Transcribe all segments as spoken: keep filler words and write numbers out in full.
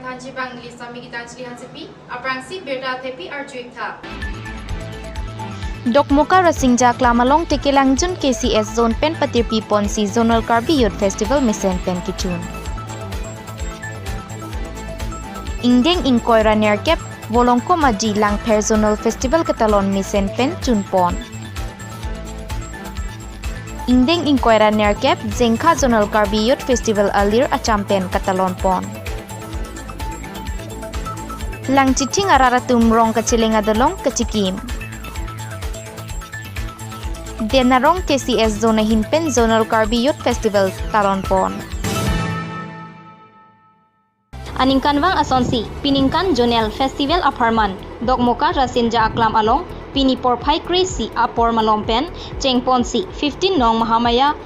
Kanchi bang neli Sami Gitanjali Hansepi, aphrangsi birta thepi arju-ik tha. Dokmoka Rasinja Aklam along Tekelangjun K C S zone pen patirpi ponsi Zonal Karbi Youth Festival mesen pen kechun. Ingdeng ingkoi ra nerkep Volongkom Aji Langpher Zonal Festival ketalon mesen pen chun pon. Ingdeng ingkoi ra nerkep Jengkha Zonal Karbi Youth Festival alir acham pen katalon pon. Langchithing arat atum rong kacheleng adolong kachikim. Den arong K C S zone ahin pen Zonal Karbi Youth Festival talon pon. Aningkanvang asonsi, piningkan Zonal Festival apharman, Dokmoka Rasinja Aklam along, pini porphai kre-isi apor malom pen, chengponsi, fifteen nong Mahamaya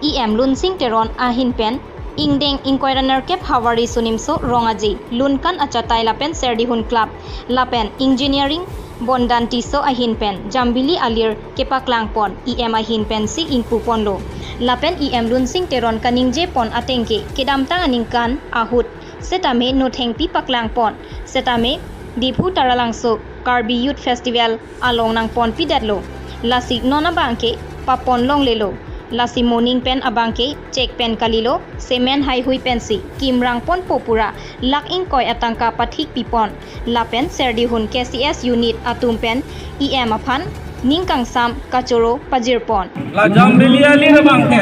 E M Lunsing Teron ahin pen, ingdeng ingkoi ra nerkep Havar Riso Nimso Rong Aje, Lunkan Achatai lapen Serdihun Club, lapen Engineering Bondan Tisso ahin pen Jambili alir kepaklang pon E M ahin pensi ingpu ponlo. Lapen E M Lunsing Teron kaningje pon atengke kedamtang aningkan ahut setame nothengpi paklang pon setame Diphu Taralangso Karbi Youth Festival along nangponpidetlo. Lasi non abangke papon longlelo. Lasi moning pen abangke chek pen kalilo, cement haihui pensi kimrang ponpo pura lakh ingkoi atangka pathikpi pon. Lapen Serdihun K C S unit atum pen E M aphan ning kangsam kachoro pajir pon. La Jambili alir abangke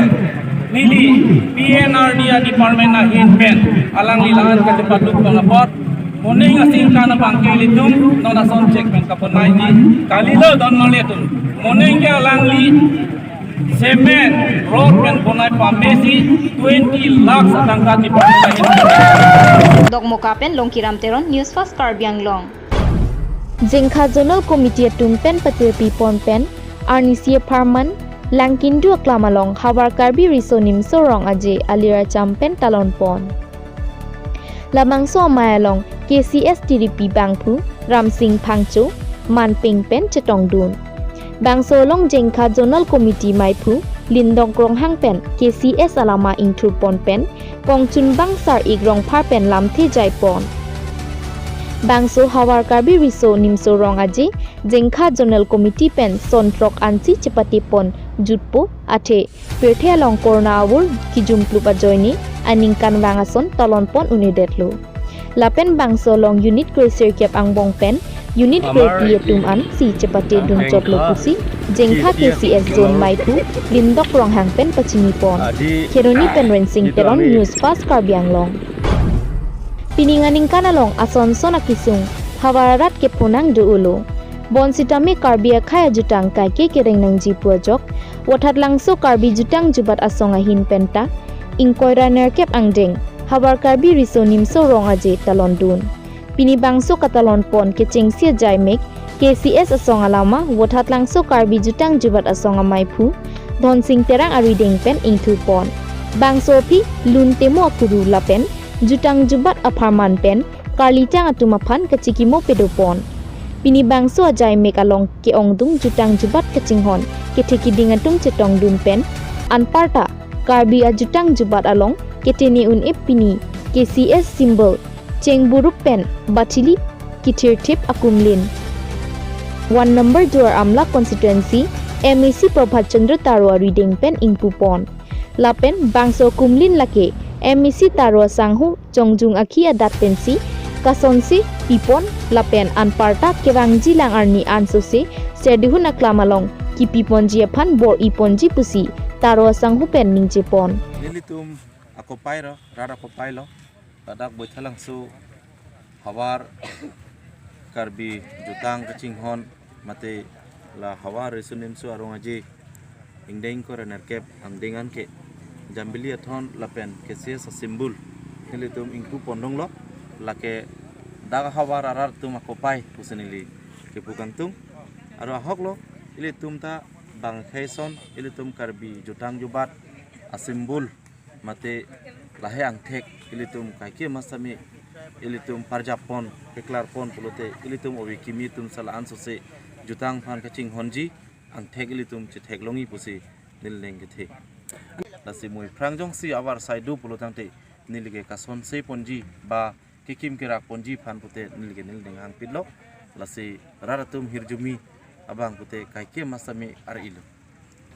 neli P N R D department ahin pen alangli la-an kachepaduk pon apot, moning aningkan abangke ilitum non ason chek pen kaponaiji, kalilo don mali atum. Moning ke alangli cement, rod pen ponai pamesi twenty lakhs atangka diponai. Dokmoka pen Longkiram Teron, News Fast Karbi Anglong. Jengkha Zonal Committee atum pen patirpi pon pen arnisi apharman Langkindu Aklam along Havar Karbi Riso Nimso Rong Aje alir acham pen talon pon. Labangso amei along K C S tiripi bangphu Ramsing Phangcho manpeng pen chetongdun. Bangso along Jengkha Zonal Committee meiphu Lindok Ronghang pen K C S alama ingthur pon pen kongchunbang Sar-ik Rongphar pen lamthe jai pon. Bangso Havar Karbi Riso Nimso Rong Aje Jengkha Zonal Committee pen son throk ansi chepate pon jutpo athe pirthe along corona avur kijum plup ajoine aningkanvang ason talon pon un-edetlo. Lapen bangso along unit kre-sirkep angbong pen unit kre-pi atum ansi chepate dun chotlo pusi Jengkha K C S zone meiphu Lindok Ronghang pen pachini pon. Kheroni pen Rensing Teron, News Fast Karbi Anglong. Pining aningkan along ason son akesung havar arat kephonang do-olo. Bonsitame Karbi akhei ajutang kaike kereng nangji pu ajok, Vothatlangso Karbi Jutang Jubat Asong ahin penta ingkoi ra nerkep angdeng Havar Karbi Riso Nimso Rong Aje talon dun. Pini bangso katalon pon kechengsi ajaimek K C S asong alama Vothatlangso Karbi Jutang Jubat Asong ameiphu Dhonsing Terang arideng pen ingthur pon. Bangso aphi lun temo akuru lapen jutang jubat apharman pen karlitang atum aphan kachikimo pado pon. Pini bangso ajaimek along ke-ongdung jutang jubat kachinghon kethe kiding atum chetongdun pen anparta Karbi ajutang jubat along ketene un-e pini K C S symbol chengburup pen bathili kithirthip akumlin one number Duar Amla constituency M A C Prabhat Chandra Taro arideng pen ingpu pon. Lapen bangso akumlin lake M A C Taro asangho chongjung akhi adat pensi kasonsi pipon lapen anparta kevangji lang arni ansose Serdihun Aklam along kipiponji aphan bor-i ponji pusi Taro asangho pen ningje pon. Nelitum akopai ro, rat akopai lo, ladak Vothatlangso Havar Karbi Jutang Kachinghon mate la Havar Riso Nimso Arong Aje ingdeng ingkoi ra nerkep angdeng anke Jambili athon lapen K C S asymbol nelitum ingpu pondong lo, lake dak havar arat atum akopai pusi neli kipu kangtung. Aro ahok lo, ilitum ta bang khei son ilitum Karbi jutang jubat asymbol mate lahei angthek ilitum kaike masami ilitum parjap pon, keklar pon pulote ilitum ove kimi atum sala ansose jutang aphan kachinghonji angthek ilitum chethek longji pusi neli ning kethe. Lasi mui phrang jongsi avar sai do pulotangte neli ke kasonse ponji ba kekim kerak ponji aphan pute neli ke neli ning hangpitlo. Lasi rat atum hirjume abang pute kaikema sami ar-ilo.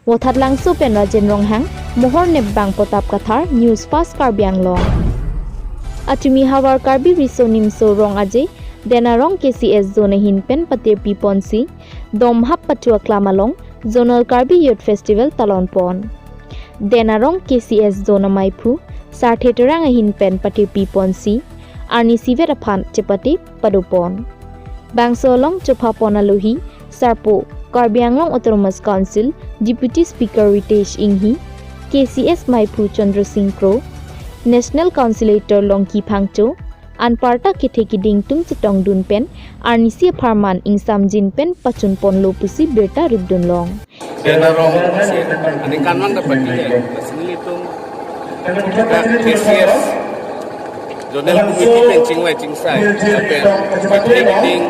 Vothatlangso pen Rajen Ronghang, Mohor Nepbang Potap Kathar, News Fast Karbi Anglong. Achumi havar Karbi Riso Nimso Rong Aje, Denarong K C S Zone ahin pen patirpi ponsi, Domhap Pachu Aklam along, Zonal Karbi Youth Festival talon pon. Denarong K C S Zone amaiphu, Sarthe Terang ahin pen patirpi ponsi, arnisi vet aphan chepate pado pon. Bangso along chopha pon alohi, Sarpo, Karbi Anglong Autonomous Council, Deputy Speaker Ritesh Enghi, K C S maiphu Chandra Singh Kro, National Councilator Longki Phangcho, anparta kethe keding atum chetongdun pen, arnisi apharman ingsamjin pen pachun ponlo pusi birta ripdun long. Denarong, aningkanvang dapat kita, sini itu, K C S, Zonal Committee pen chingvai chingsai, pen, pathek ding,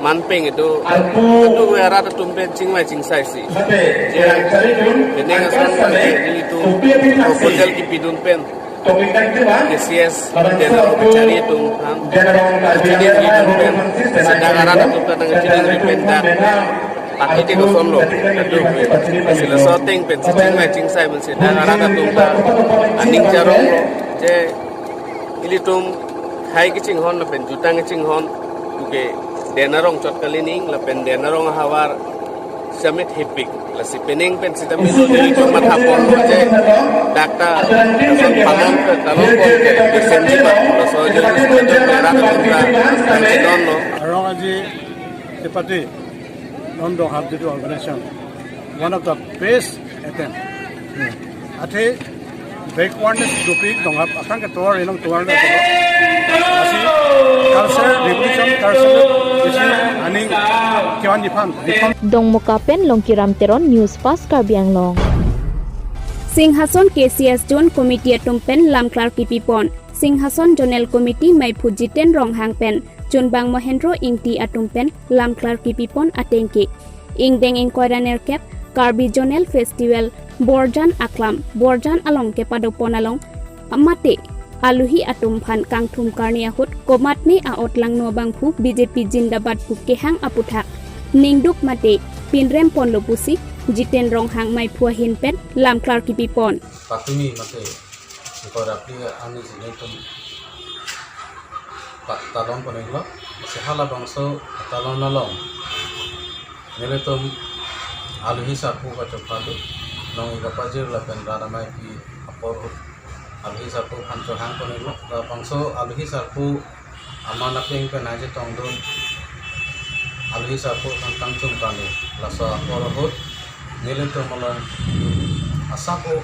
manpeng itu, itu rat atum pen chingvai chingsai si. Jadi, ini asan, ini itu, proposal kipidun pen, K C S, Denarong kachari atum, ha? Kachari atum pen, sedang arat atum kadang kachari atum pen dak. Pati te kosonlo, aduh, sila shooting pen, chingvai chingsai pen, sedang arat atum ta, aning charonglo, je, ilitum, hai kachinghon, lapen jutang kachinghon, puke, Denarong chot kalining, lapen Denarong havar, sitame thepik, lasi penang pen sitame lo, ilitum matha pon, je, dak ta, lason panon ke, talon pon ke, besen jimat, laso jodi sitame rat atum ta, kachinghonlo. Arong aji, chepate, non Donghap jitu organization, one of the best attempt. Athe backwardness dopik Donghap akang ke tovar inong tovar na tovar. Asi culture revolution, culture isi aning kevan jiphan reform. Dongmoka pen Longkiram Teron, News Fast Karbi Anglong. Singhason K C S Zone Committee atum pen lamklar kipi pon. Singhason Zonal Committee maiphu Jiten Ronghang pen Chunbang Mohendro Ingti atum pen lamklar kipi pon atengke, ingdeng ingkoi ra nerkep Karbi Zonal Festival Borjan Aklam, Borjan along kepado pon along, amate, alohi atum aphan kangthum karni ahut komatne a-ot langno abangphu B J P Zindabad pu kehang aputhak ningduk mate pinrem ponlo pusi Jiten Ronghang maiphu ahin pen lamklar kipi pon. Patumi mate ingkoi ra phli arni si nelitum patalon pon-iklo, si halabangso patalon along nelitum alohi sarpo kachopha do, nong-ik kapajir lapen rat ameipi apor ahut alohi sarpo aphan chohang pon-iklo. Labangso alohi sarpo aman apeng pen aje tongdun alohi sarpo aphan kangthum karni, laso apor ahut nelitum along asap o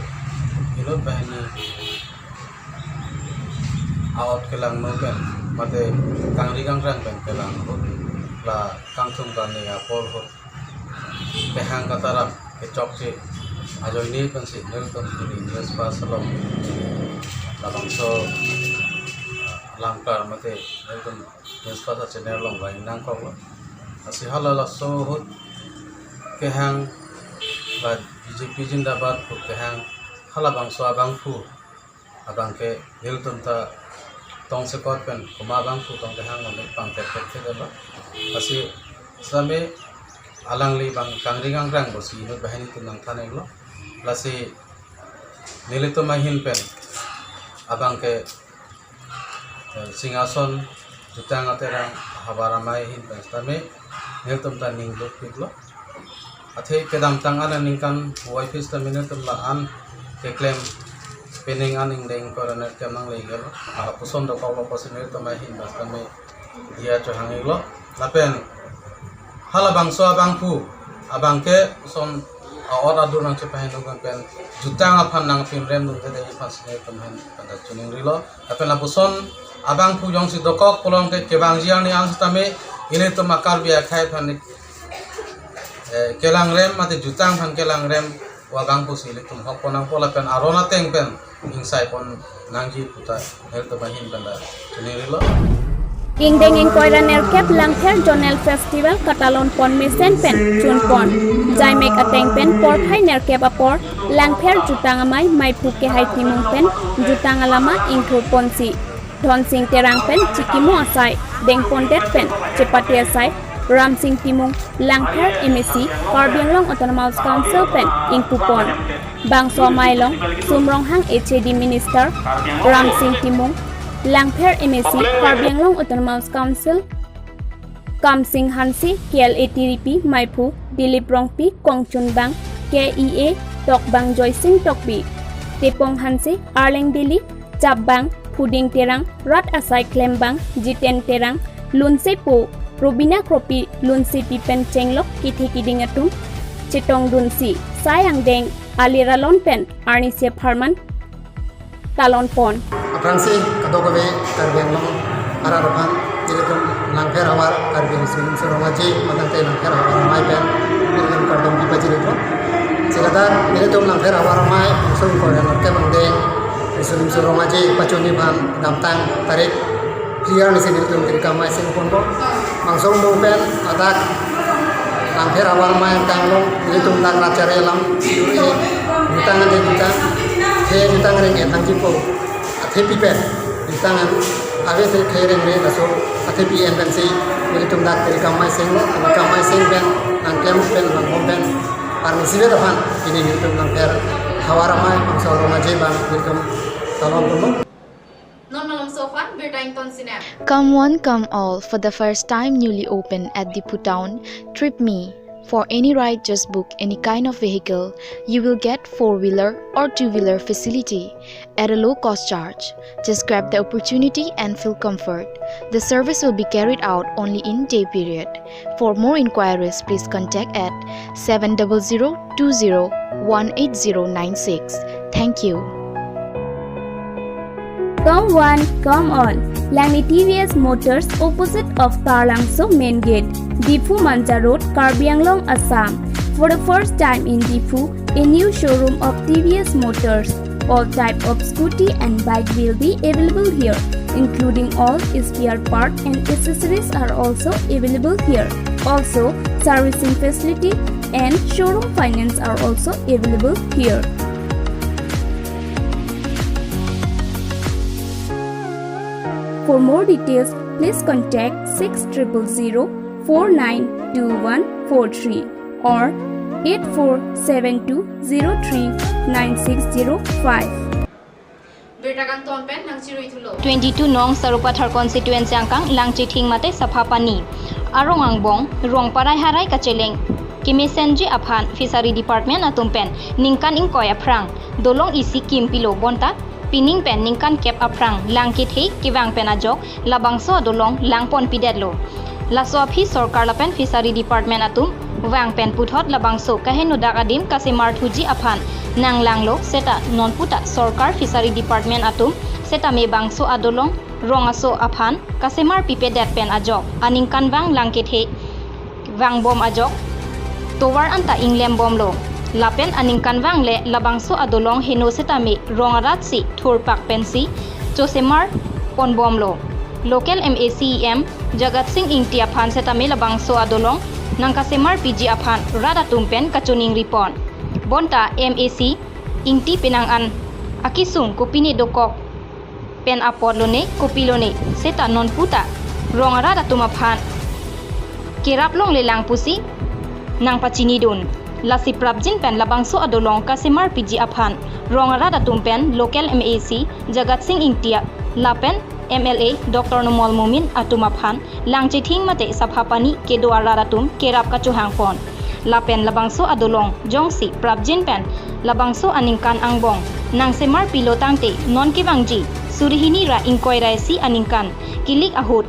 inut banghini a-ot kelangno pen mate kangri kangrang pen kelang ahut, la kangthum karni apor ahut kehang kataram kechokche ajoine pensi nelitum pini News Fast along labangso lamklar mate nelitum News Fast channel along vang nangkoklo. Lasi hala laso ahut kehang ba B J P Zindabad pu kehang halabangso abangphu abangke nelitum ta tongsekot pen komat abangphu tong kehang mane pangthek thek thek lo. Lasi sitame alangli bang kangri kangrang pusi inut banghini atum nangthan-iklo. Lasi nelitum ahin pen abangke, eh, Singhason Jutang Aterang havar amei ahin pen sitame nelitum ta ningdukpiklo. Athe kedamtang an aningkan Y P sitame nelitum la-an keklem, penang an ingdeng ingkoi ra nerkep nangle-iklo. Lapuson dokoklo pusi nelitum ahin pen sitame diya chohang-iklo. Lapen halabangso abangphu abangke son a-ot adur nangchepahingno pen jutang aphan nangpinrem dunde aphan si nelitum ahin pen ta chiningrilo. Lapen lapuson abangphu jongsi dokok pulote kevangji arni an sitame ilitum a-Karbi akhei aphan, eh, kelangrem mate jutang aphan kelangrem abangphu si ilitum hok pon nangpo lapen aron ateng pen ingsai pon nangji puta nelitum ahin pen ta chiningrilo. Ingdeng ingkoi ra nerkep Langpher Zonal Festival katalon pon mesen pen chun pon. Jaimek ateng pen porphai nerkep apor Langpher Jutang Amei maiphu Kehai Timung pen jutang alama ingthur ponsi Dhonsing Terang pen chikimo asai dengpondet pen chepate asai Ramsing Timung Langpher M A C Karbi Anglong Autonomous Council pen ingpupon. Bangso amei along Sum Ronghang H A D Minister Ramsing Timung, Langpher M A C Karbi Anglong Autonomous Council Kamsing Hanse, K L A T D P Meiphu Dilip Rongpi, Kongchunbang K E A Tokbang Joysing Tokbi, Tepong Hanse, Arleng Deli, Chapbang Phuding Terang, rat asai klembang Jiten Terang, Lunsepo Robina Kropi, Lunsepi pen chenglok kethe kiding atum chetongdunsi sai angdeng alir alon pen arnisi apharman talonpon. Aphrangsi kadokave Karbi Anglong arat aphan ilitum Langpher Havar Karbi Riso Nimso Rong Aje matangte Langpher Havar Amei pen ilitum kardom kipajirpo. Seladak ilitum Langpher Havar Amei angsong korean kemangdeng Riso Nimso Rong Aje pachoni aphan damtang tarik phli arni si nelitum kiri kamai sengponpo. Bangso mung pen ladak Langpher Havar Amei angkang along nelitum dak rat chari alam, jutang ante jutang, khei jutang reng-et nangjipo. Athepi pen jutang an ave, se khei rengre laso athepi en pensi nelitum dak kiri kamai senglo, kiri kamai seng pen nangklem pen nangbom pen arnisi vet aphan pini nelitum Langpher Havar Amei angsong rong aje abang nelitum talonponlo. Non malom sofan birta ington sinem. Come one, come all, for the first time newly open at Diphu Town, Trip Me. For any ride, just book any kind of vehicle. You will get four-wheeler or two-wheeler facility at a low cost charge. Just grab the opportunity and feel comfort. The service will be carried out only in day period. For more inquiries, please contact at seven double zero two zero one eight zero nine six. Thank you. Come one, come all. Langli T V S Motors, opposite of Taralangso Main Gate, Diphu Manja Road, Karbi Anglong, Assam. For the first time in Diphu, a new showroom of T V S Motors. All type of scooty and bike will be available here, including all spare part and accessories are also available here. Also, servicing facility and showroom finance are also available here. For more details, please contact six triple zero four nine two one four three or eight four seven two zero three nine six zero five. Birta kangton pen nangchirui thulo. Twenty-two nong Sarupathar constituency angkang Langchithing mate Saphapani arong angbong rong parai harai kacheleng kemesenji aphan Fishery Department atum pen ningkan ingkoi aphrang dolong isi kimpilo bonta pining pen ningkan kep aphrang lang kethe kevang pen ajok labangso adolong langponpidetlo. Laso aphi sorkar lapen Fishery Department atum vang pen puthot labangso kaheno dak adim kasemar thuji aphan nanglanglo seta nonputa sorkar Fishery Department atum setame bangso adolong rong aso aphan kasemar pipedet pen ajok aningkanvang lang kethe vangbom ajok tovar anta inglembomlo. Lapen aningkanvang le labangso adolong heno setame rong arat si thurpak pensi chosemar ponbomlo. Local M A C E M Jagat Singh Ingti aphan setame labangso adolong nangkasemar piji aphan rat atum pen kachoningripon. Bonta M A C Ingti penang an akisung kopine dokok pen apot lone kopi lone seta nonputa rong arat atum aphan kerap longle lang pusi nangpachinidun. Lasi prapjin pen labangso adolong kasemar piji aphan rong arat atum pen local M A C Jagat Singh Ingti lapen M L A Doctor Numal Momin atum aphan Langchithing mate Saphapani kedo arat atum kerap kachohangpon. Lapen labangso adolong jongsi prapjin pen labangso aningkan angbong nangsemar pilo tangte non kevangji suri hini ra ingkoi ra isi aningkan kilik ahut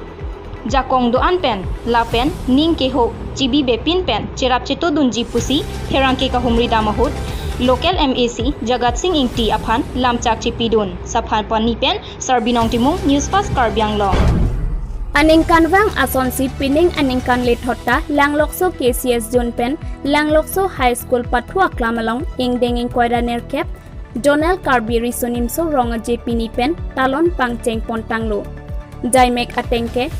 jakong do-an pen lapen ning keho chibibepin pen cherap chetodunji pusi pherangke kahumri dam ahut local M A C Jagat Singh Ingti aphan lamchak chepidun. Saphapani pen Sarbinong Timung, News Fast Karbi Anglong. Aningkanvang asonsi pining aningkan lethot ta Langlokso K C S Zone pen Langlokso High School pathu aklam along ingdeng ingkoi ra nerkep Zonal Karbi Riso Nimso Rong Aje pini pen talon pangcheng pontanglo. Jaimek atengke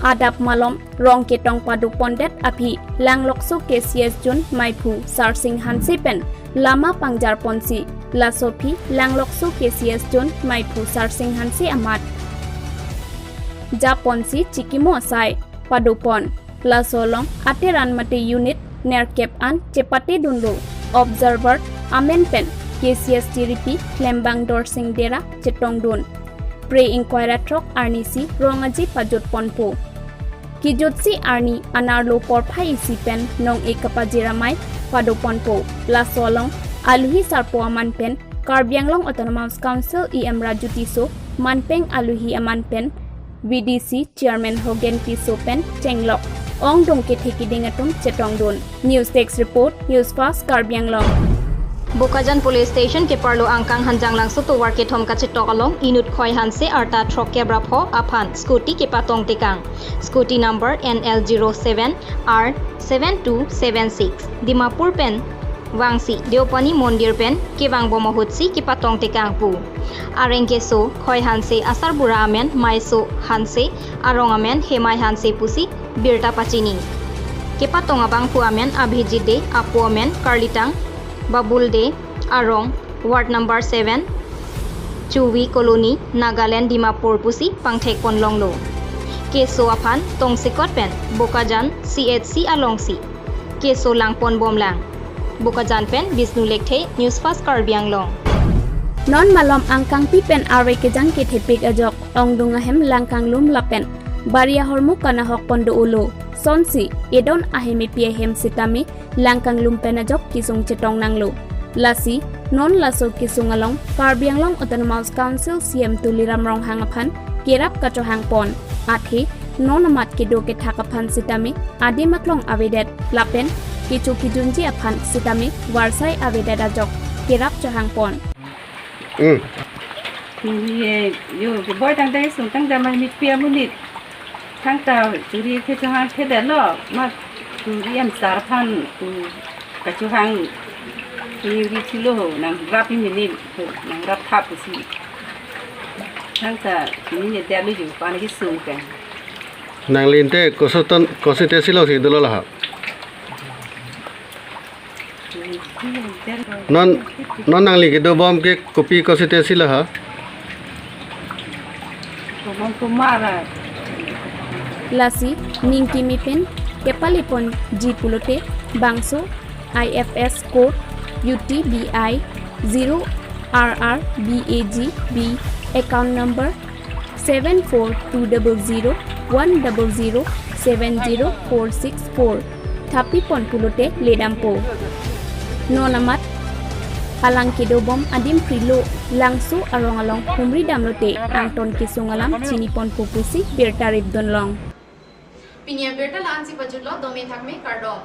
adap malom rong ketong paduk pondet aphi Langlokso K C S Zone Meiphu Sarsing Hanse pen lama pangjar ponsi, laso aphi Langlokso K C S Zone Meiphu Sarsing Hanse amat japonsi chikimo asai padopon. Laso along ateran mate unit nerkep an chepatedunlo. Observer amen pen K C S T ripi klembang Dorsing Dera chetongdun. Pre-inquiry throk arnisi rong aji pajutponpo. Kijutsi arni anerlo porphai isi pen nong-e kapajir amei padoponpo. Laso along aluhi sarpo aman pen Karbi Anglong Autonomous Council E M Raju Tisso, manpeng aluhi aman pen V D C Chairman Hogen Tisso pen chenglok ongdung kethe kiding atum chetongdun. News Desk Report, News Fast Karbi Anglong. Bokajan Police Station keparlo angkang Hanjanglangso tovar kethom kachetok along inut Khoi Hanse arta throkkep ra pho aphan scooty kepatong tekang. Scooty number N L zero seven R seven two seven six. Dimapur pen vangsi Deopani Mondir pen kevangbom ahutsi kepatong tekang pu. Areng keso Khoi Hanse asarbura amen Maiso Hanse, arong amen Hemai Hanse pusi birta pachini. Kepatong abangphu amen Abhijit De, apo amen Karlitang Babul De, arong Ward number seven, Chuwi Colony, Nagaland, Dimapur pusi pangthekpon longlo. Keso aphan tongsekot pen Bokajan C H C alongsi keso langponbomlang. Bokajan pen Bishnu Lekthe, News Fast Karbi Anglong. Non malom angkangpi pen arve kejang kethepik ajok ongdung ahem Langkanglum lapen Bari ahormu kanahokpon do-olo. Sonsi edon ahem epi ahem sitame Langkanglum pen ajok kesung chetong nanglo. Lasi non laso kesung along Karbi Anglong Autonomous Council C M Tuliram Ronghang aphan kerap kachohangpon. Athe non amat kedo kethak aphan sitame adim aklong avedet lapen kecho kejunji aphan sitame varsai avedet ajok kerap chohangpon. Hmm. Ye, yo, boy tangte sung tangte mah mitpia monit. Thangta churi ke chohang thedetlo, ma churi ansar aphan, hmm, kachohang ni ri chilo ho, nangrap mini, nangrap thap si. Thangta ni ne delu ju pan kesung pen. Nangli ante kosoton, kosi te silo si dolo laha. Non, non nangli kedobom ke kopi kosi te silo ha? Lasi ning kimi pen kepaliponji pulote bangso I F S code U T B I zero R R B A G B, account number seven four two double zero one double zero seven zero four six four thapipon pulote ledampo. Non amat alang kedobom adim prilo Langso arong along humri damlote angton kesung alam chiniponpo pusi birta ripdunlong. Pini abirta la-ansi pajutlo, dome thakme, kardom.